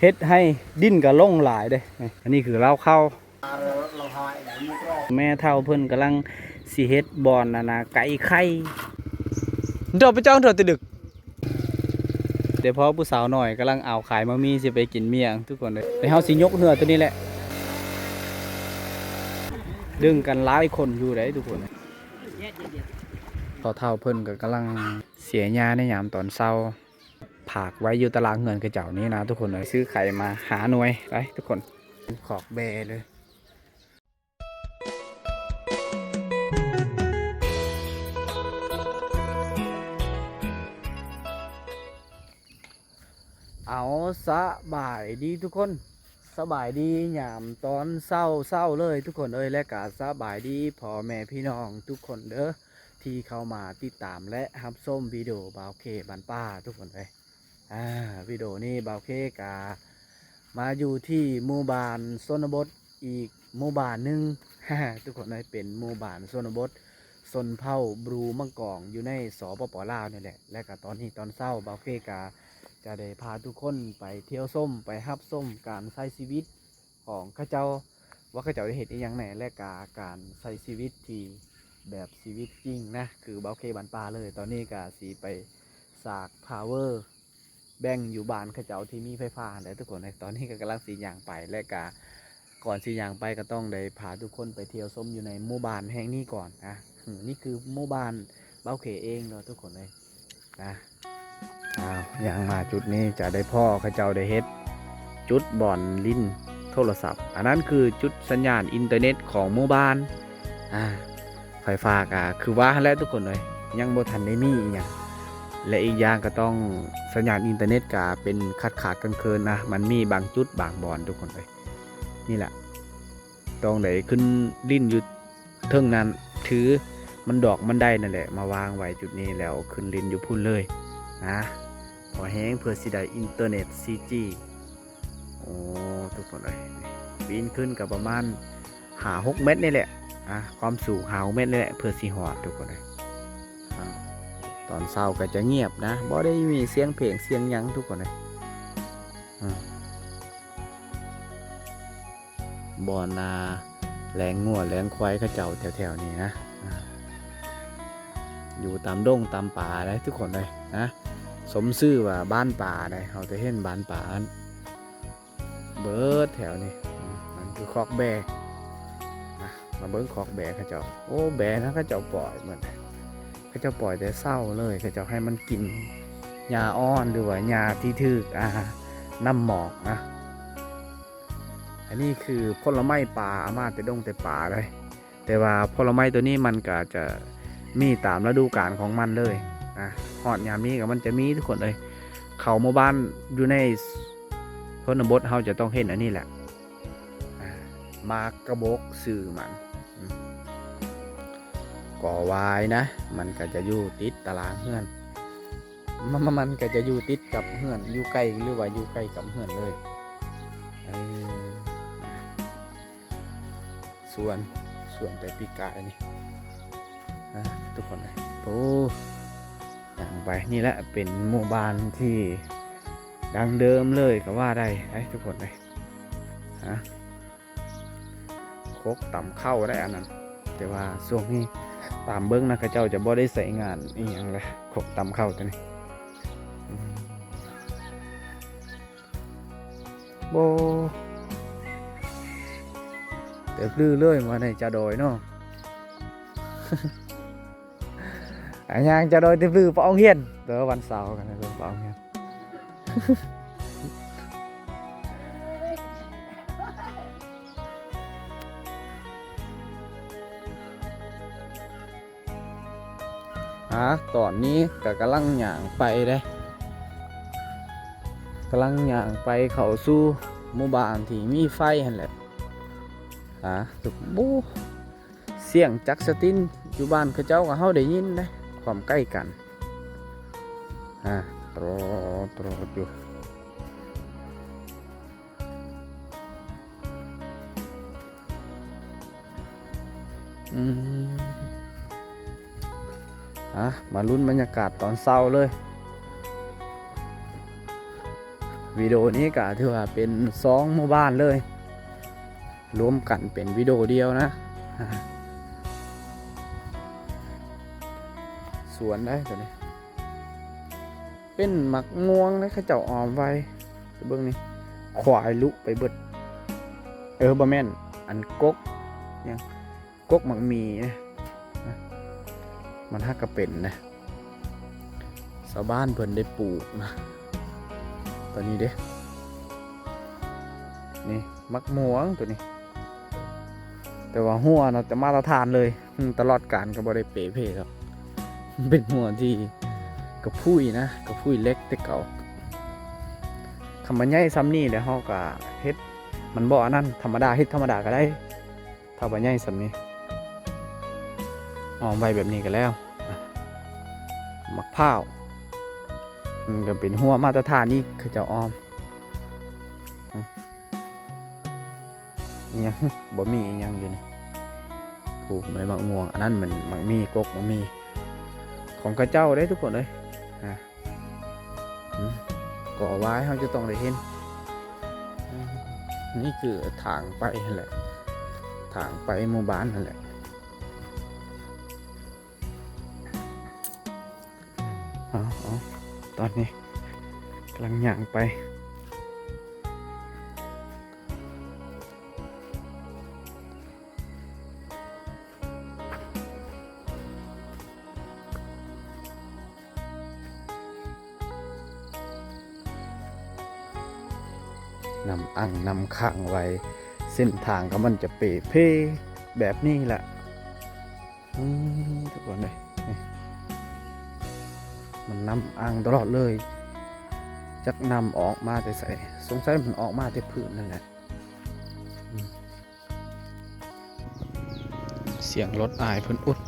ເຮັດໃຫ້ດິນກໍລົງຫຼາຍເດ້. ນີ້ ອັນນີ້ຄືລາວເຂົ້າ. ແມ່ເຖົ້າເພິ່ນກຳລັງຊິເຮັດບ່ອນອັນນະ ໄກ່ໄຂ່. ດອກໄປຈ້ອງເທື່ອແຕ່ດຶກ. ແຕ່ພໍຜູ້ສາວນ້ອຍກຳລັງເອົາຂາຍມາມີຊິໄປກິນມ້ຽງ ທຸກຄົນເອີຍ. ແຕ່ເຮົາຊິຍົກເຮືອໂຕນີ້ແຫຼະ. ດຶງກັນຫຼາຍຄົນຢູ່ເດ້ ທຸກຄົນ. ພໍ່ເຖົ້າເພິ່ນກໍກຳລັງເສຍຫຍ້າໃນຍາມຕອນເຊົ້າ. ຝາກໄວ້ຢູ່ຕາລາງເຮືອນເຂົາເຈົ້ານີ້ນະ ທຸກຄົນເອີຍ. ຊື້ໄຂ່ມາຫ້າໜ່ວຍ ໄປ ທຸກຄົນ. ຂອກແບ້ເລີຍ. ເອົາ ສະບາຍດີທຸກຄົນ. ສະບາຍດີຍາມຕອນເຊົ້າໆເລີຍ ທຸກຄົນເອີຍ. ແລະກະສະບາຍດີພໍ່ແມ່ພີ່ນ້ອງທຸກຄົນເດີ ທີ່ເຂົ້າມາຕິດຕາມ ແລະ ຮັບຊົມວິດີໂອບ່າວເຄບ້ານປ່າ ທຸກຄົນເອີຍ. ອາ ວິດີໂອນີ້ບ່າວເຄກະມາຢູ່ທີ່ໝູ່ບ້ານຊົນນະບົດອີກໝູ່ບ້ານໜຶ່ງ ທຸກຄົນເອີຍ. ເປັນໝູ່ບ້ານຊົນນະບົດຊົນເຜົ່າບຣູມັງກອງ ຢູ່ໃນ ສປປ ລາວ ນີ້ແຫຼະ. ແລະກະຕອນນີ້ຕອນເຊົ້າ ບ່າວເຄກະຈະໄດ້ພາທຸກຄົນໄປທ່ຽວຊົມ ໄປຮັບຊົມການໃຊ້ຊີວິດ ຂອງເຂົາເຈົ້າ ວ່າເຂົາເຈົ້າໄດ້ເຮັດອີ່ຫຍັງແດ່ ແລະກະການໃຊ້ຊີວິດທີ່ແບບຊີວິດຈິງນະ ຄືບ່າວເຄບ້ານປ່າເລີຍ. ຕອນນີ້ກະຊິໄປສາກພາວເວີແບັງຢູ່ບ້ານເຂົາເຈົ້າທີ່ມີໄຟຟ້າຫັ້ນແຫຼະ ທຸກຄົນເອີຍ. ຕອນນີ້ກໍກຳລັງຊິຍ່າງໄປ ແລະກະກ່ອນຊິຍ່າງໄປກໍຕ້ອງໄດ້ພາທຸກຄົນໄປທ່ຽວຊົມຢູ່ໃນໝູ່ບ້ານແຫ່ງນີ້ກ່ອນນະ. ນີ້ຄືໝູ່ບ້ານບ່າວເຄເອງເນາະ ທຸກຄົນເອີຍ. ນະ ອ້າວ ຍ່າງມາຈຸດນີ້ຈະໄດ້ພໍ້ເຂົາເຈົ້າໄດ້ເຮັດຈຸດບ່ອນຫຼິ້ນໂທລະສັບ. ອັນນັ້ນຄືຈຸດສັນຍານອິນເຕີເນັດຂອງໝູ່ບ້ານ. ອາ ໄຟຟ້າກະຄືວ່າຫັ້ນແຫຼະ ທຸກຄົນເອີຍ ຍັງບໍ່ທັນໄດ້ມີອີ່ຫຍັງ. ແລະ ອີກຢ່າງກໍຕ້ອງ ສັນຍານອິນເຕີເນັດກະເປັນຂາດໆເຂີນໆນະ ມັນມີບາງຈຸດບາງບ່ອນ ທຸກຄົນເອີຍ. ນີ້ແຫຼະ ຕ້ອງໄດ້ຂຶ້ນຫຼິ້ນຢູ່ ເທິງນັ້ນ ຖືມັນດອກມັນໄດນັ້ນແຫຼະ ມາວາງໄວ້ຈຸດນີ້ ແລ້ວຂຶ້ນຫຼິ້ນຢູ່ພຸ້ນເລີຍນະ. ພໍແຮງເພື່ອຊິໄດ້ອິນເຕີເນັດ ສີ່ຈີ. ໂອ້ ທຸກຄົນເອີຍ ປີນຂຶ້ນກໍປະມານຫ້າຫົກແມັດນີ້ແຫຼະ. ອາ ຄວາມສູງຫ້າຫົກແມັດນີ້ແຫຼະ ເພື່ອຊິຮອດ ທຸກຄົນເອີຍ. ອາ ຕອນເຊົ້າກໍຈະງຽບນະ ບໍ່ໄດ້ມີສຽງເພງສຽງຫຍັງ ທຸກຄົນເອີຍ. ອາ ບ່ອນ ອ່າ ແລ້ງງົວແລ້ງຄວາຍເຂົາເຈົ້າແຖວໆນີ້ນະ ອ່າ ຢູ່ຕາມດົງຕາມປ່າເດ້ ທຸກຄົນເອີຍນະ. ສົມຊື່ວ່າບ້ານປ່າເດ້ ເຮົາຈະເຫັນບ້ານປ່າເບິດແຖວນີ້. ອືມ ມັນຄືຄອກແບ້ນະ ມາເບິ່ງຄອກແບ້ເຂົາເຈົ້າ. ໂອ້ ແບ້ນະ ເຂົາເຈົ້າປ່ອຍໝົດ. ເຂົາເຈົ້າປ່ອຍແຕ່ເຊົ້າເລີຍ ເຂົາເຈົ້າໃຫ້ມັນກິນຫຍ້າອ່ອນ ຫຼືວ່າຫຍ້າທີ່ຖືກ ອ່າ ນ້ຳໝອກນະ. ອັນນີ້ຄືຜົນລະໄມ້ປ່າ ເອົາມາແຕ່ດົງແຕ່ປ່າເລີຍ ແຕ່ວ່າຜົນລະໄມ້ໂຕນີ້ມັນກະຈະມີຕາມລະດູການຂອງມັນເລີຍນະ. ຮອດຍາມນີ້ກໍມັນຈະມີ ທຸກຄົນເອີຍ. ເຂົ້າໝູ່ບ້ານຢູ່ໃນຊົນນະບົດ ເຮົາຈະຕ້ອງເຫັນອັນນີ້ແຫຼະ. ອ່າ ໝາກກະບົກຊື່ມັນ ອືມ ກໍຫວາຍນະ ມັນກະຈະຢູ່ຕິດຕາລາງເຮືອນ ມັນ ມັນກະຈະຢູ່ຕິດກັບເຮືອນ ຢູ່ໃກ້ ຫຼືວ່າຢູ່ໃກ້ກັບເຮືອນເລີຍ. ເອີ ສວນ ສວນແຕ່ປີກາຍນີ້ນະ ທຸກຄົນເອີຍ. ໂອ້ ຍ່າງໄປ ນີ້ແຫຼະເປັນໝູ່ບ້ານທີ່ດັ້ງເດີມເລີຍກໍວ່າໄດ້ ໄອ້ ທຸກຄົນເອີຍ. ຮະ ຄົກຕຳເຂົ້າໄດ້ອັນນັ້ນ ແຕ່ວ່າຊ່ວງນີ້ຕາມເບິ່ງນະ ເຂົາເຈົ້າຈະບໍ່ໄດ້ໃຊ້ງານອີ່ຫຍັງແລ້ວ ຄົກຕຳເຂົ້າຕົວນີ້. ອືມ ໂອ້ ແຕ່ບລືເລີຍ ມາໃນຈາດອຍເນາະ. ອາ ຍ່າງຈະດອຍຕິບລືປະອອງຮຽນ ເດີ ວັນເສົາກັນເດີ ປະອອງຮຽນ. ອາ ຕອນນີ້ກະກຳລັງຍ່າງໄປເດ້ ກຳລັງຍ່າງໄປເຂົ້າສູ່ໝູ່ບ້ານທີ່ມີໄຟຫັ້ນແຫຼະ. ອາ ໂອ້ ສຽງຈັກສະຕິນຢູ່ບ້ານເຂົາເຈົ້າກໍເຮົາໄດ້ຍິນເດ້ ຄວາມໃກ້ກັນ. ອາ ຕຣອດ ຕຣອດຢູ່. ອືມ ອາ ມາລຸ້ນບັນຍາກາດຕອນເຊົ້າເລີຍ. ວິດີໂອນີ້ກໍຖືວ່າເປັນສອງໝູ່ບ້ານເລີຍ ລວມກັນເປັນວິດີໂອດຽວນະ. ສວນໄດ໋ຕົວນີ້ ເປັນໝາກມ່ວງນະ ເຂົາເຈົ້າອອມໄວ້. ເບິ່ງນີ້ ຄວາຍລຸໄປເບິດ. ເອີ ບໍ່ແມ່ນ ອັນກົກຫຍັງ ກົກໝາກໝີ່ນະ ມັນຫາກກະເປັນນະ ຊາວບ້ານເພິ່ນໄດ້ປູກນະ. ຕົວນີ້ເດ້ ນີ້ໝາກມ່ວງຕົວນີ້ ແຕ່ວ່າຮົ້ວນະ ແຕ່ມາດຕະຖານເລີຍ ອືມ ຕະຫຼອດການກໍບໍ່ໄດ້ເປເພດອກ. ເປັນຮົ້ວທີ່ກະພຸ້ຍນະ ກະພຸ້ຍເຫຼັກແຕ່ເກົ່າ. ຄຳວ່າໃຫຍ່ຊ່ຳນີ້ແລ້ວເຮົາກະເຮັດ ມັນບໍ່ອັນນັ້ນ ທຳມະດາ ເຮັດທຳມະດາກໍໄດ້. ຖ້າວ່າໃຫຍ່ຊ່ຳນີ້ ອອມໄວ້ແບບນີ້ກໍແລ້ວ. ໝາກພ້າວ ມັນກໍເປັນຮົ້ວມາດຕະຖານອີກ ເຂົາເຈົ້າອອມ. ອີ່ຫຍັງ ບໍ່ມີອີ່ຫຍັງຢູ່ນີ້ ປູກໃບໝາກມ່ວງ. ອັນນັ້ນມັນໝາກໝີ່ ກົກໝາກໝີ່ ຂອງເຂົາເຈົ້າເດ້ທຸກຄົນເອີຍ. ອາ ອືມ ກໍວ່າເຮົາຈະຕ້ອງໄດ້ເຫັນ. ອືມ ນີ້ຄືທາງໄປຫັ້ນແຫຼະ ທາງໄປໝູ່ບ້ານຫັ້ນແຫຼະ. ເອົາ ເອົາ ຕອນນີ້ກຳລັງຍ່າງໄປ. ນ້ຳອັ່ງນ້ຳຂັງໄວ້ ເສັ້ນທາງກໍມັນຈະເປເພແບບນີ້ແຫຼະ. ອືມ ທຸກຄົນເອີຍ ນີ້ ມັນນ້ຳອັ່ງຕະຫຼອດເລີຍ ຈັກນ້ຳອອກມາແຕ່ໃສ ສົງໄສມັນອອກມາແຕ່ພື້ນນັ້ນແຫຼະ. ອືມ ສຽງລົດອ້າຍເພິ່ນອຸດ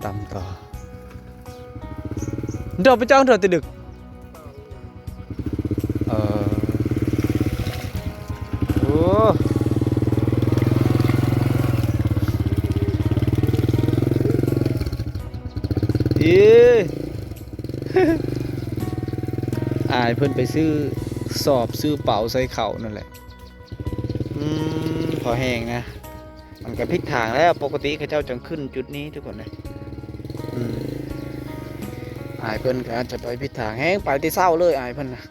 ຕຳຕໍ່ ເດີໄປຈ້າງເດີແຕ່ດຶກ. ເອີ ໂອ້ ເອີ ອ້າຍເພິ່ນໄປຊື້ສອບຊື້ເປົາໃສ່ເຂົ້ານັ້ນແຫຼະ. ອືມ ພໍແຮງນະ ມັນກະຜິດທາງແລ້ວ ປົກກະຕິເຂົາເຈົ້າຈັ່ງຂຶ້ນຈຸດນີ້ທຸກຄົນເອີຍ. ອືມ ອ້າຍເພິ່ນກະອາດຈະໄປຜິດທາງແຮງ ໄປແຕ່ເຊົ້າເລີຍອ້າຍເພິ່ນນະ. ນະ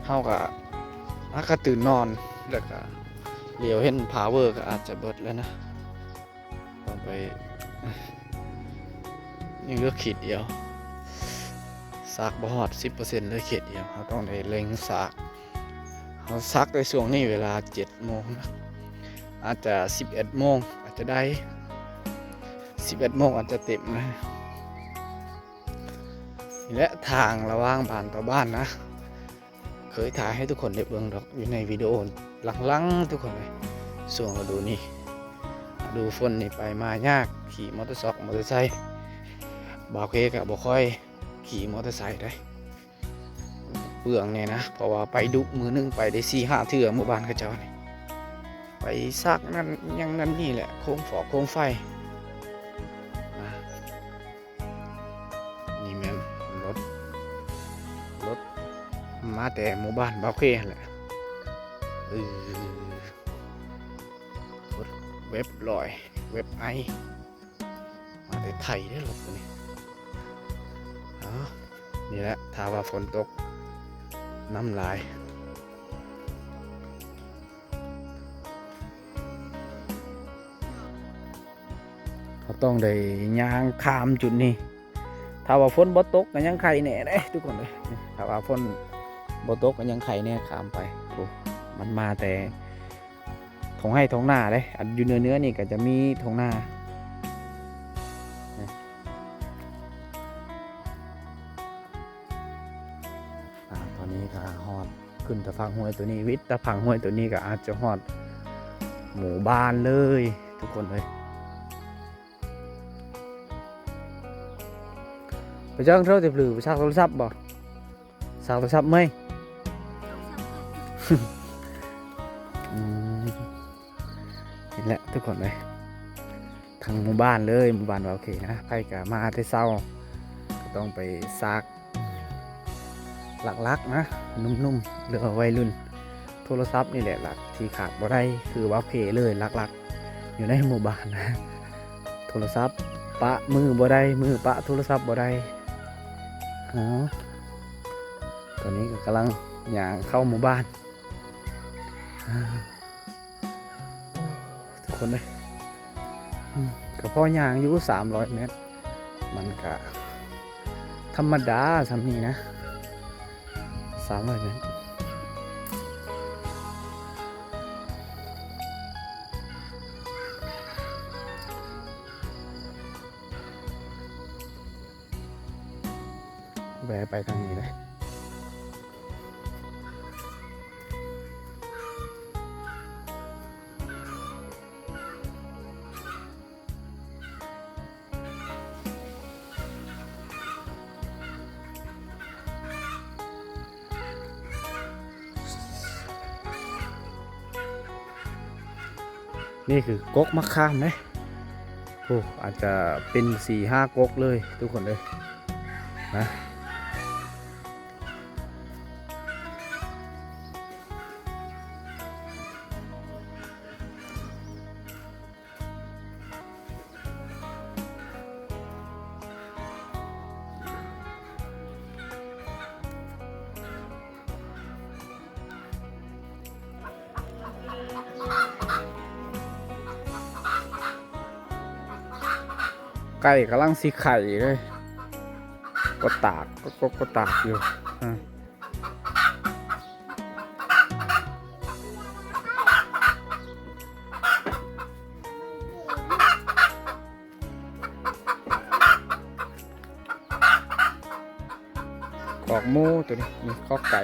ເຮົາກະ ອາ ກະຕື່ນນອນ ແລ້ວກະຫຼຽວເຫັນພາວເວີກະອາດຈະເບິດແລ້ວນະ. ຕ້ອງໄປ ຍັງເຫຼືອຂີດດຽວ ສາກບໍ່ຮອດສິບເປີເຊັນເລີຍ ຂີດດຽວ. ເຮົາຕ້ອງໄດ້ເລັ່ງສາກ ເຮົາສາກໃນຊ່ວງນີ້ເວລາເຈັດໂມງນະ ອາດຈະສິບເອັດໂມງ ອາດຈະໄດ້ສິບເອັດໂມງ ອາດຈະເຕັມນະ. ນີ້ແຫຼະທາງລະຫວ່າງບ້ານຕໍ່ບ້ານນະ. ເຄີຍຖ່າຍໃຫ້ທຸກຄົນໄດ້ເບິ່ງດອກ ຢູ່ໃນວິດີໂອຫຼັງໆ ທຸກຄົນເອີຍ. ຊ່ວງລະດູນີ້ ລະດູຝົນນີ້ໄປມາຍາກ ຂີ່ມໍເຕີຊັອກມໍເຕີໄຊ. ບ່າວເຄກະບໍ່ຄ່ອຍຂີ່ມໍເຕີໄຊໃດ໋ ເປືອງແດ່ນະ ເພາະວ່າໄປດຸ ມື້ໜຶ່ງໄປໄດ້ສີ່ຫ້າເທື່ອ ໝູ່ບ້ານເຂົາເຈົ້ານີ້ ໄປສາກນັ້ນຫຍັງນັ້ນນີ້ແຫຼະ ໂຄມຟອກໂຄມໄຟນະ. ນີ້ແມ່ນລົດ ລົດມາແຕ່ໝູ່ບ້ານບ່າວເຄຫັ້ນແຫຼະ. ເອີ ລົດເວັບຮ້ອຍ ເວັບໄອ ມາແຕ່ໄທເດ້ລົດໂຕນີ້. ເອົາ ນີ້ແຫຼະ ຖ້າວ່າຝົນຕົກ ນ້ຳຫຼາຍ ເຮົາຕ້ອງໄດ້ຍ່າງຂ້າມຈຸດນີ້. ຖ້າວ່າຝົນບໍ່ຕົກກໍຍັງໄຄແດ່ເດ້ທຸກຄົນເອີຍ. ຖ້າວ່າຝົນບໍ່ຕົກກໍຍັງໄຄແດ່ ຂ້າມໄປ. ໂອ້ ມັນມາແຕ່ທົ່ງໄຮ່ທົ່ງນາເດ້. ອັນຢູ່ເໜືອໆນີ້ກໍຈະມີທົ່ງນາ. ອາ ຕອນນີ້ກໍຮອດ ຂຶ້ນຕາຝັ່ງຫ້ວຍໂຕນີ້ ວິດຕາຝັ່ງຫ້ວຍໂຕນີ້ກໍອາດຈະຮອດໝູ່ບ້ານເລີຍທຸກຄົນເອີຍ. ໄປຈ້າງໂທລະສັບຫຼື ໄປຊາກໂທລະສັບບໍ່? ຊາກໂທລະສັບເມື່ອຍ. ອືມ ນີ້ແຫຼະທຸກຄົນເອີຍ ທັງໝູ່ບ້ານເລີຍ ໝູ່ບ້ານວ່າໂອເຄນະ. ໃຜກໍມາແຕ່ເຊົ້າ ກໍຕ້ອງໄປຊາກ ຫຼັກໆນະ ໜຸ່ມໆ ຫຼືວ່າໄວລຸ້ນ ໂທລະສັບນີ້ແຫຼະຫຼັກທີ່ຂາດບໍ່ໄດ້ ຄືວ່າເພເລີຍຫຼັກໆ ຢູ່ໃນໝູ່ບ້ານນະ ໂທລະສັບປະມືບໍ່ໄດ້ ມືປະໂທລະສັບບໍ່ໄດ້. ເອີ ຕອນນີ້ກໍກຳລັງຍ່າງເຂົ້າໝູ່ບ້ານ ທຸກຄົນເອີຍ ອືມ ກໍພໍຍ່າງຢູ່ສາມຮ້ອຍແມັດ ມັນກະທຳມະດາສ່ຳນີ້ນະ ສາມຮ້ອຍແມັດ. ແວ່ໄປທາງນີ້ເລີຍ. ນີ້ຄືກົກໝາກຂາມເດ້. ໂອ້ ອາດຈະເປັນສີ່ຫ້າກົກເລີຍທຸກຄົນເອີຍ ນະ. ໄກ່ກຳລັງຊິໄຂ່ເລີຍ ກໍຕາກ ກໍ ກໍ ກໍຕາກຢູ່ ອາ. ຄອກໝູໂຕນີ້ ນີ້ຄອກໄກ່.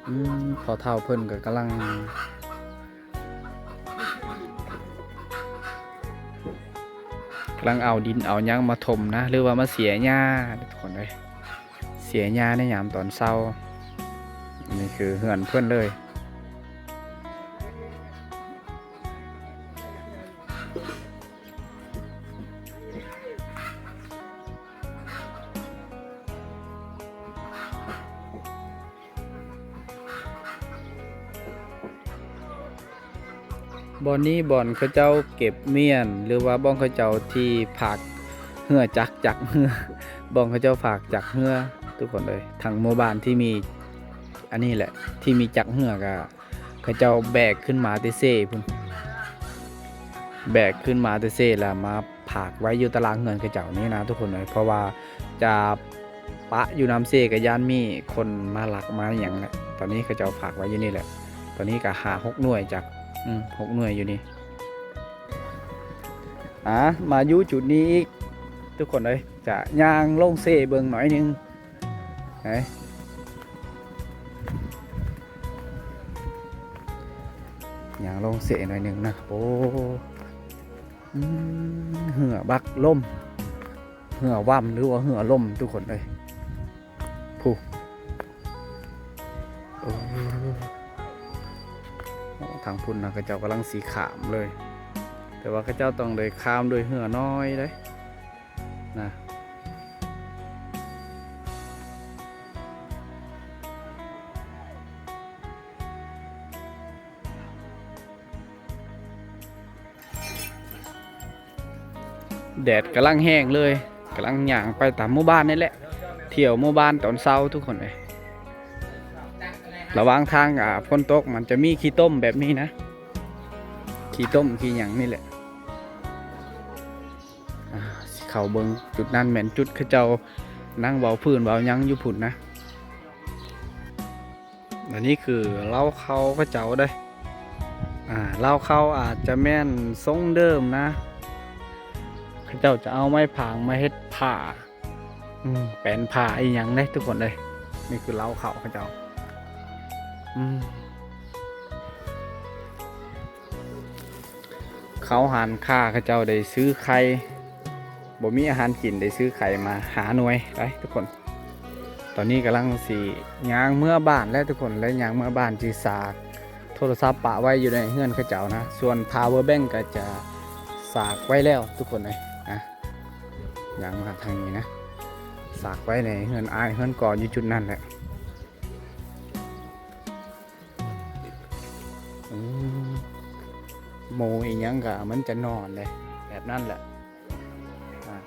ອືມ ພໍ່ເຖົ້າເພິ່ນກໍກຳລັງ ກຳລັງເອົາດິນເອົາຫຍັງມາຖົມນະ ຫຼືວ່າມາເສຍຫຍ້າ ທຸກຄົນເອີຍ. ເສຍຫຍ້າໃນຍາມຕອນເຊົ້າ. ນີ້ຄືເຮືອນເພິ່ນເລີຍ. ບ່ອນນີ້ບ່ອນເຂົາເຈົ້າເກັບມ້ຽນ ຫຼືວ່າບ່ອນເຂົາເຈົ້າທີ່ພາກເຮືອຈັກ ຈັກເຮືອ ບ່ອນເຂົາເຈົ້າພາກຈັກເຮືອ ທຸກຄົນເອີຍ. ທັງໝູ່ບ້ານທີ່ມີອັນນີ້ແຫຼະ ທີ່ມີຈັກເຮືອກະ ເຂົາເຈົ້າແບກຂຶ້ນມາແຕ່ເຊພຸ້ນ ແບກຂຶ້ນມາແຕ່ເຊ ແລ້ວມາ ຝາກໄວ້ຢູ່ຕາລ່າງເຮືອນເຂົາເຈົ້ານີ້ນະທຸກຄົນເອີຍ ເພາະວ່າຈະປະຢູ່ນຳເຊກະຢ້ານມີຄົນມາລັກມາຫຍັງແຫຼະ. ຕອນນີ້ເຂົາເຈົ້າຝາກໄວ້ຢູ່ນີ້ແຫຼະ. ຕອນນີ້ກະຫ້າຫົກໜ່ວຍຈັກ ອືມ ຫົກໜ່ວຍຢູ່ນີ້. ອາ ມາຢູ່ຈຸດນີ້ອີກ ທຸກຄົນເອີຍ ຈະຍ່າງລົງເຊເບິ່ງໜ້ອຍໜຶ່ງ ໄປ ຍ່າງລົງເຊໜ້ອຍໜຶ່ງນະ. ໂອ້ ອືມ ເຮືອບັກລົມ ເຮືອວຳ ຫຼືວ່າເຮືອລົມ ທຸກຄົນເອີຍ ຜູ້ ໂອ້ ທາງພຸ້ນນະ ເຂົາເຈົ້າກຳລັງຊິຂ້າມເລີຍ ແຕ່ວ່າເຂົາເຈົ້າຕ້ອງໄດ້ຂ້າມດ້ວຍເຮືອນ້ອຍເດ້ ນະ. ແດດກຳລັງແຮງເລີຍ ກຳລັງຍ່າງໄປຕາມໝູ່ບ້ານນີ້ແຫຼະ ທ່ຽວໝູ່ບ້ານຕອນເຊົ້າ ທຸກຄົນເອີຍ. ລະຫວ່າງທາງ ອາ ຝົນຕົກ ມັນຈະມີຂີ້ຕົມແບບນີ້ນະ ຂີ້ຕົມຂີ້ຫຍັງນີ້ແຫຼະ. ອາ ຊິເຂົ້າເບິ່ງຈຸດນັ້ນ ແມ່ນຈຸດເຂົາເຈົ້ານັ່ງເວົ້າພື້ນເວົ້າຫຍັງຢູ່ພຸ້ນນະ. ອັນນີ້ຄືເລົ້າເຂົ້າເຂົາເຈົ້າເດ້ ອາ ເລົ້າເຂົ້າອາດຈະແມ່ນຊົງເດີມນະ ເຂົາເຈົ້າຈະເອົາໄມ້ພາງມາເຮັດຜ້າ ອືມ ແປນຜ້າອີ່ຫຍັງເດ້ ທຸກຄົນເອີຍ. ນີ້ຄືເລົ້າເຂົ້າເຂົາເຈົ້າ ອືມ. ເຂົ້າຮ້ານຄ້າເຂົາເຈົ້າໄດ້ຊື້ໄຂ່ ບໍ່ມີອາຫານກິນ ໄດ້ຊື້ໄຂ່ມາຫ້າໜ່ວຍ ໄປທຸກຄົນ. ຕອນນີ້ກຳລັງຊິຍ່າງເມືອບ້ານແລ້ວທຸກຄົນ ແລະຍ່າງເມືອບ້ານ ຊິສາກໂທລະສັບປະໄວ້ຢູ່ໃນເຮືອນເຂົາເຈົ້ານະ ສ່ວນພາວເວີແບັງກະຈະສາກໄວ້ແລ້ວທຸກຄົນເອີຍ ນະ. ຍ່າງມາທາງນີ້ນະ ສາກໄວ້ໃນເຮືອນອ້າຍເຮືອນກອນຢູ່ຈຸດນັ້ນແຫຼະ. ອືມ ໝູອີ່ຫຍັງກະມັນຈະນອນເດ້ ແບບນັ້ນແຫຼະ. ອາ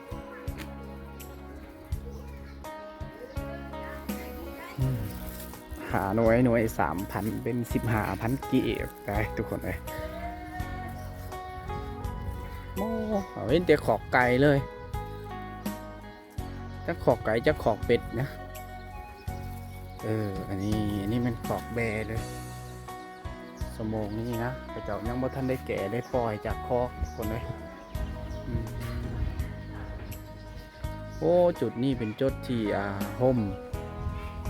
ອືມ ຫ້າໜ່ວຍ ໜ່ວຍສາມພັນ ເປັນສິບຫ້າພັນກີບໄດ໋ທຸກຄົນເອີຍ. ໂອ້ ເຫັນແຕ່ຂອກໄກ່ເລີຍ. ຈັກຂອກໄກ່ຈັກຂອກເປັດນະ. ເອີ ອັນນີ້ ອັນນີ້ແມ່ນຂອກແບ້ເລີຍ. ຊົ່ວໂມງນີ້ນະ ເຂົາເຈົ້າຍັງບໍ່ທັນໄດ້ແກະໄດ້ປ່ອຍຈາກຄອກ ທຸກຄົນເອີຍ. ອືມ ໂອ້ ຈຸດນີ້ເປັນຈຸດທີ່ ອ່າ ຮົ່ມ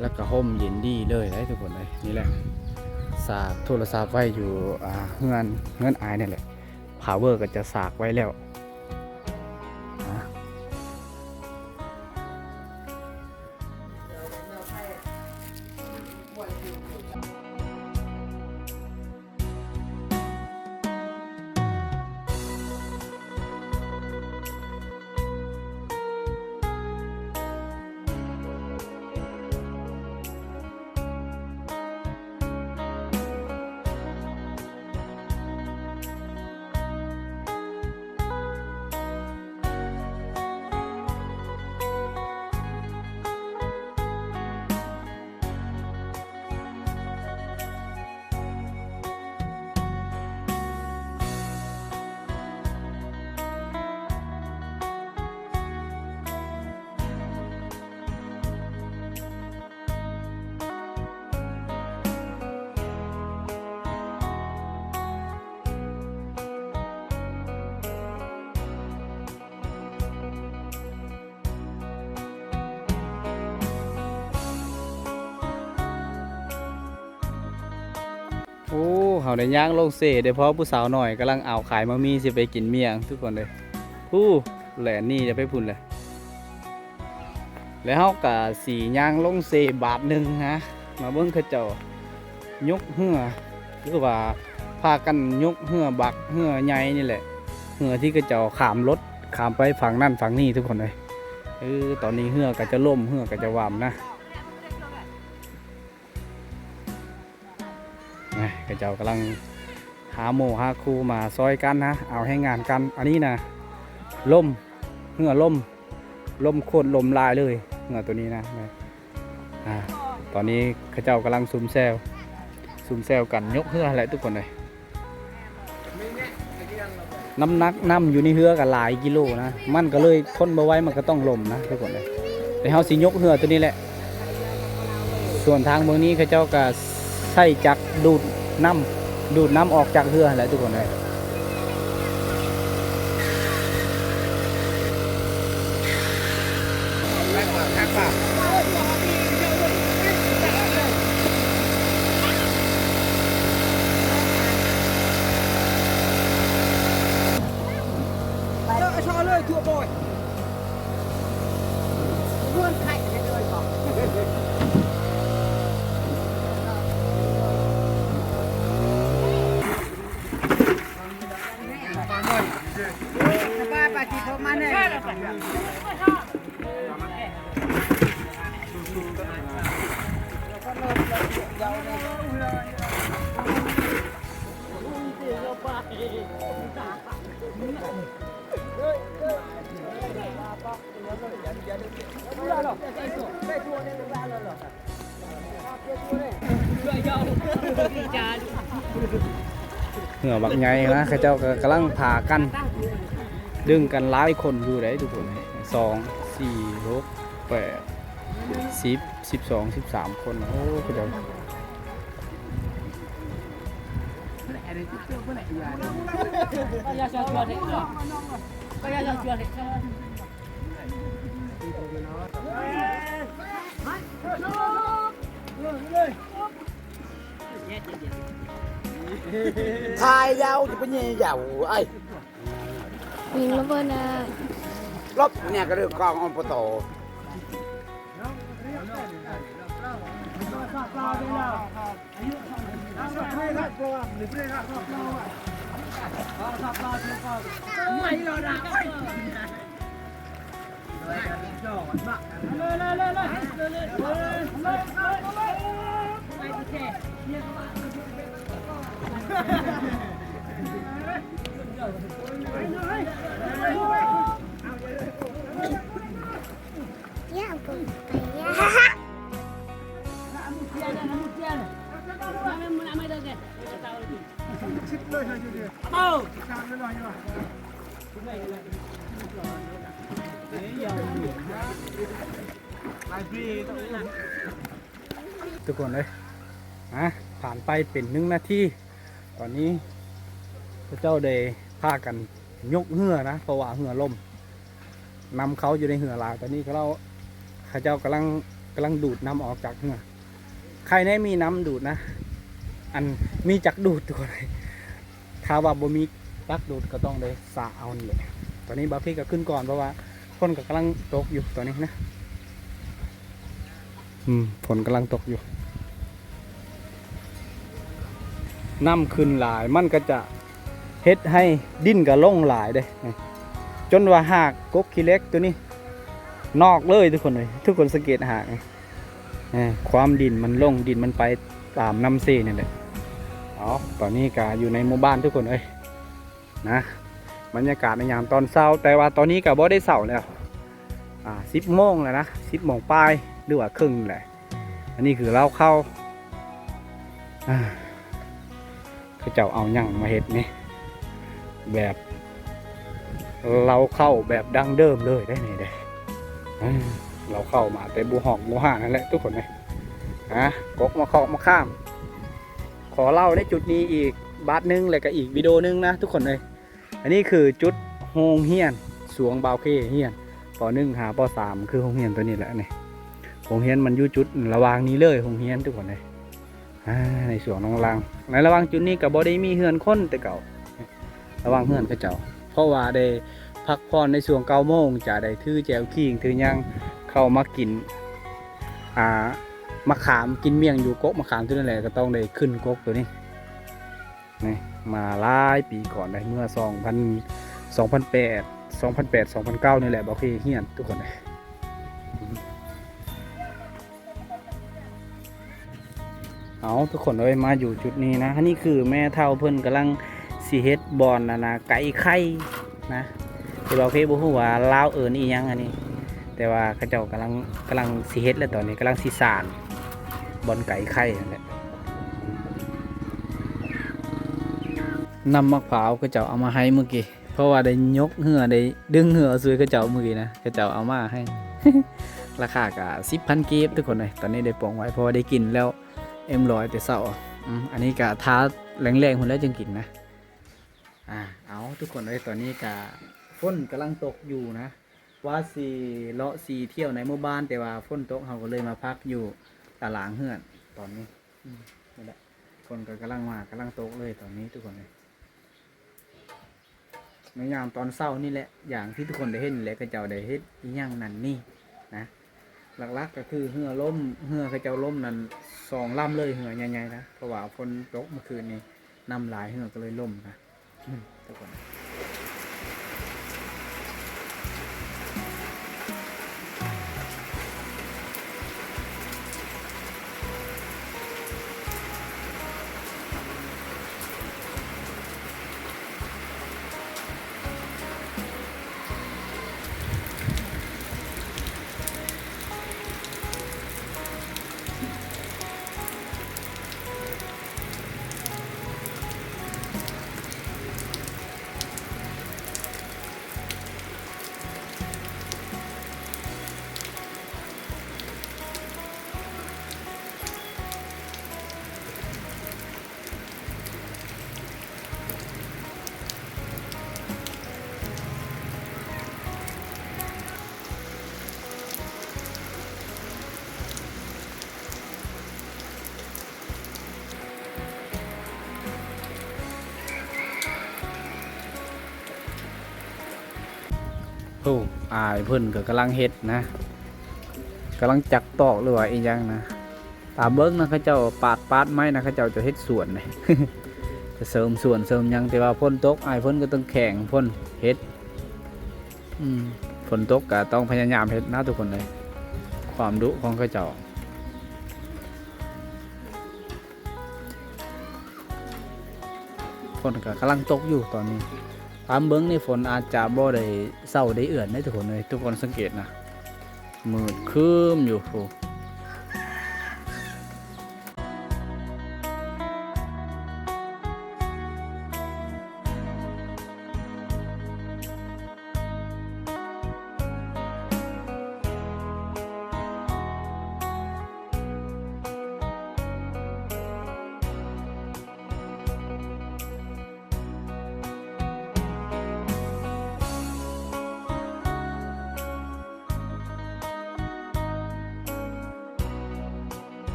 ແລ້ວກະຮົ່ມເຢັນດີເລີຍເດ້ທຸກຄົນເອີຍ. ນີ້ແຫຼະ ສາກໂທລະສັບໄວ້ຢູ່ ອ່າ ເຮືອນ ເຮືອນອ້າຍນີ້ແຫຼະ. ພາວເວີກະຈະສາກໄວ້ແລ້ວ. ໂອ້ ເຮົາໄດ້ຍ່າງລົງເຊ ໄດ້ພໍ້ຜູ້ສາວນ້ອຍກຳລັງເອົາຂາຍໝາກມີ້ຊິໄປກິນມ້ຽງ ທຸກຄົນເອີຍ. ຜູ້ ແລ່ນໜີໄປພຸ້ນແຫຼະ. ແລ້ວເຮົາກະຊິຍ່າງລົງເຊບາດໜຶ່ງນະ ມາເບິ່ງເຂົາເຈົ້າຍົກເຮືອ ຫຼືວ່າພາກັນຍົກເຮືອບັກເຮືອໃຫຍ່ນີ້ແຫຼະ ເຮືອທີ່ເຂົາເຈົ້າຂ້າມລົດຂ້າມໄປຝັ່ງນັ້ນຝັ່ງນີ້ ທຸກຄົນເອີຍ. ເອີ ຕອນນີ້ເຮືອກະຈະລົ້ມ ເຮືອກະຈະຫວ່ຳນະ. ນະ ເຂົາເຈົ້າກຳລັງຫາໝູ່ຫາຄູ່ມາຊ່ອຍກັນນະ ເອົາແຮງງານກັນ. ອັນນີ້ນະ ລົ້ມ ເຮືອລົ້ມ ລົ້ມໂຄດລົ້ມຫຼາຍເລີຍ ເຮືອໂຕນີ້ນະ. ອາ ຕອນນີ້ເຂົາເຈົ້າກຳລັງຊຸມແຊວ ຊຸມແຊວກັນຍົກເຮືອແຫຼະທຸກຄົນເອີຍ. ນ້ຳໜັກນ້ຳຢູ່ໃນເຮືອກະຫຼາຍກິໂລນະ ມັນກະເລີຍທົນບໍ່ໄຫວ ມັນກະຕ້ອງລົ້ມນະທຸກຄົນເອີຍ. ແລ້ວເຮົາຊິຍົກເຮືອໂຕນີ້ແຫຼະ ສ່ວນທາງເບື້ອງນີ້ເຂົາເຈົ້າກະໃຊ້ຈັກດູດນ້ຳ ດູດນ້ຳອອກຈາກເຮືອຫັ້ນແຫຼະທຸກຄົນເອີຍ. ເຮືອບັກໃຫຍ່ນະ ເຂົາເຈົ້າກະກຳລັງພາກັນ ດຶງກັນຫຼາຍຄົນຢູ່ໃດ໋ທຸກຄົນ ສອງ ສີ່ ຫົກ ແປດ ສິບ ສິບສອງ ສິບສາມຄົນ. ໂອ້ ເຂົາເຈົ້າ ຖ່າຍຍາວ ຈະໄປແຍ່ຍາວ ອ້າຍ. ຍິງລະເບີດນະ ລົບແນ່ກະເລີຍກອງອອມປະໂຕ. ໄ ທຸກຄົນເອີຍ ຮະ ຜ່ານໄປເປັນໜຶ່ງນາທີ ຕອນນີ້ເຂົາເຈົ້າໄດ້ພາກັນຍົກເຮືອນະ ເພາະວ່າເຮືອລົ້ມ ນ້ຳເຂົ້າຢູ່ໃນເຮືອຫຼາຍ ຕອນນີ້ເຂົາເຈົ້າ ເຂົາເຈົ້າກຳລັງ ກຳລັງດູດນ້ຳອອກຈາກເຮືອ ໄຄແນ່ມີນ້ຳດູດນະ ອັນ ມີຈັກດູດ ທຸກຄົນ ຖ້າວ່າບໍ່ມີຈັກດູດກໍຕ້ອງໄດ້ສາເອົານີ້ແຫຼະ ຕອນນີ້ບ່າວເຄກໍຂຶ້ນກ່ອນ ເພາະວ່າຝົນກໍກຳລັງຕົກຢູ່ຕອນນີ້ນະ ອືມ ຝົນກຳລັງຕົກຢູ່ ນ້ຳຂຶ້ນຫຼາຍ ມັນກໍຈະເຮັດໃຫ້ດິນກໍລົງຫຼາຍເດ້ ຈົນວ່າຮາກກົກຂີ້ເຫຼັກໂຕນີ້ນອກເລີຍ ທຸກຄົນເອີຍ ທຸກຄົນສັງເກດຮາກນີ້ ເອີ ຄວາມດິນມັນລົງ ດິນມັນໄປຕາມນ້ຳເຊນີ້ແຫຼະ ເອົາ ຕອນນີ້ກໍຢູ່ໃນໝູ່ບ້ານ ທຸກຄົນເອີຍ ນະ ບັນຍາກາດໃນຍາມຕອນເຊົ້າ ແຕ່ວ່າຕອນນີ້ກໍບໍ່ໄດ້ເຊົ້າແລ້ວ ອ່າ ສິບໂມງແລ້ວນະ ສິບໂມງປາຍ ຫຼືວ່າເຄິ່ງແຫຼະ ອັນນີ້ຄືເລົ້າເຂົ້າ ອ່າ ເຂົາເຈົ້າເອົາຫຍັງມາເຮັດນີ້ ແບບເລົ້າເຂົ້າແບບດັ້ງເດີມເລີຍເດ້ນີ້ເດ້ ເອີ ເລົ້າເຂົ້າມາແຕ່ບູຮອກບູຮາກນັ້ນແຫຼະ ທຸກຄົນເອີຍ ຮະ ກົກມາເຄາະມາຂ້າມ ຂໍເລົ່າໃນຈຸດນີ້ອີກບາດໜຶ່ງ ແລ້ວກໍອີກວິດີໂອໜຶ່ງນະ ທຸກຄົນເອີຍ ອັນນີ້ຄືຈຸດໂຮງຮຽນ ສວງບ່າວເຄຮຽນ ປໍໜຶ່ງຫາປໍສາມ ຄືໂຮງຮຽນໂຕນີ້ແຫຼະນີ້ ໂຮງຮຽນມັນຢູ່ຈຸດລະຫວ່າງນີ້ເລີຍ ໂຮງຮຽນ ທຸກຄົນເອີຍ ອ່າ ໃນສວງນອງລາງ ໃນລະຫວ່າງຈຸດນີ້ກໍບໍ່ໄດ້ມີເຮືອນຄົນແຕ່ເກົ່າ ລະຫວ່າງເຮືອນເຂົາເຈົ້າ ເພາະວ່າໄດ້ພັກຜ່ອນໃນຊ່ວງເກົ້າໂມງ ຈະໄດ້ຖືແຈ່ວຄີງ ຖືຫຍັງເຂົ້າມາກິນ ອ່າ ມະຂາມ ກິນໝ້ຽງຢູ່ກົກມະຂາມຈຸດນັ້ນແຫຼະ ກໍຕ້ອງໄດ້ຂຶ້ນກົກໂຕນີ້ ນີ້ ມາຫຼາຍປີກ່ອນໄດ໋ ເມື່ອສອງພັນ ສອງພັນແປດ ສອງພັນແປດ ສອງພັນເກົ້ານີ້ແຫຼະ ບ່າວເຄຮຽນ ທຸກຄົນເອີຍ ເອົາ ທຸກຄົນເອີຍ ມາຢູ່ຈຸດນີ້ນະ ອັນນີ້ຄືແມ່ເຖົ້າເພິ່ນກຳລັງຊິເຮັດບ່ອນ ອັນນະ ໄກ່ໄຂ່ນະ ແຕ່ວ່າເພບໍ່ຮູ້ວ່າລາວເອີ້ນອີ່ຫຍັງອັນນີ້ ແຕ່ວ່າເຂົາເຈົ້າກຳລັງ ກຳລັງຊິເຮັດແລ້ວ ຕອນນີ້ກຳລັງຊິສານບ່ອນໄກ່ໄຂ່ຫັ້ນແຫຼະ ນ້ຳໝາກພ້າວເຂົາເຈົ້າເອົາມາໃຫ້ມື້ກີ້ ເພາະວ່າໄດ້ຍົກເຮືອ ໄດ້ດຶງເຮືອຊ່ວຍເຂົາເຈົ້າມື້ກີ້ນະ ເຂົາເຈົ້າເອົາມາໃຫ້ ລາຄາກະສິບພັນກີບ ທຸກຄົນເອີຍ ຕອນນີ້ໄດ້ປ່ອງໄວ້ ເພາະວ່າໄດ້ກິນແລ້ວເອັມຮ້ອຍແຕ່ເຊົ້າ ອືມ ອັນນີ້ກະຖ້າແລງໆພຸ້ນແຫຼະຈຶ່ງກິນນະ ອ່າ ເອົາ ທຸກຄົນເອີຍ ຕອນນີ້ກະຝົນກຳລັງຕົກຢູ່ນະ ວ່າຊິເລາະຊິທ່ຽວໃນໝູ່ບ້ານ ແຕ່ວ່າຝົນຕົກ ເຮົາກໍເລີຍມາພັກຢູ່ຕາລາງເຮືອນຕອນນີ້ ອືມ ນີ້ແຫຼະ ຝົນກໍກຳລັງມາ ກຳລັງຕົກເລີຍຕອນນີ້ ທຸກຄົນເອີຍ ໃນຍາມຕອນເຊົ້ານີ້ແຫຼະ ຢ່າງທີ່ທຸກຄົນໄດ້ເຫັນແຫຼະ ເຂົາເຈົ້າໄດ້ເຮັດອີ່ຫຍັງນັ້ນນີ້ນະ ຫຼັກໆກໍຄືເຮືອລົ້ມ ເຮືອເຂົາເຈົ້າລົ້ມນັ້ນສອງລຳເລີຍ ເຮືອໃຫຍ່ໆນະ ເພາະວ່າຝົນຕົກເມື່ອຄືນນີ້ ນ້ຳຫຼາຍ ເຮືອກໍເລີຍລົ້ມນະ ອືມ ທຸກຄົນ. ໂອ້ ອ້າຍເພິ່ນກໍກຳລັງເຮັດນະ ກຳລັງຈັກຕອກ ຫຼືວ່າອີ່ຫຍັງນະ ຕາມເບິ່ງນະ ເຂົາເຈົ້າປາດ ປາດໄມ້ນະ ເຂົາເຈົ້າຈະເຮັດສວນເດ້ ຈະເສີມສວນເສີມຫຍັງ ແຕ່ວ່າຝົນຕົກ ອ້າຍເພິ່ນກໍຕ້ອງແຂ່ງຝົນເຮັດ ອືມ ຝົນຕົກກໍຕ້ອງພະຍາຍາມເຮັດນະ ທຸກຄົນເອີຍ. ຄວາມດຸຂອງເຂົາເຈົ້າ. ຝົນກໍກຳລັງຕົກຢູ່ຕອນນີ້. ຕາມເບິ່ງນີ້ ຝົນອາດຈະບໍ່ໄດ້ເຊົາໄດ້ເອື້ອນເດ້ທຸກຄົນເອີຍ. ທຸກຄົນສັງເກດນະ ມືດຄຶ້ມຢູ່ພຸ້ນ.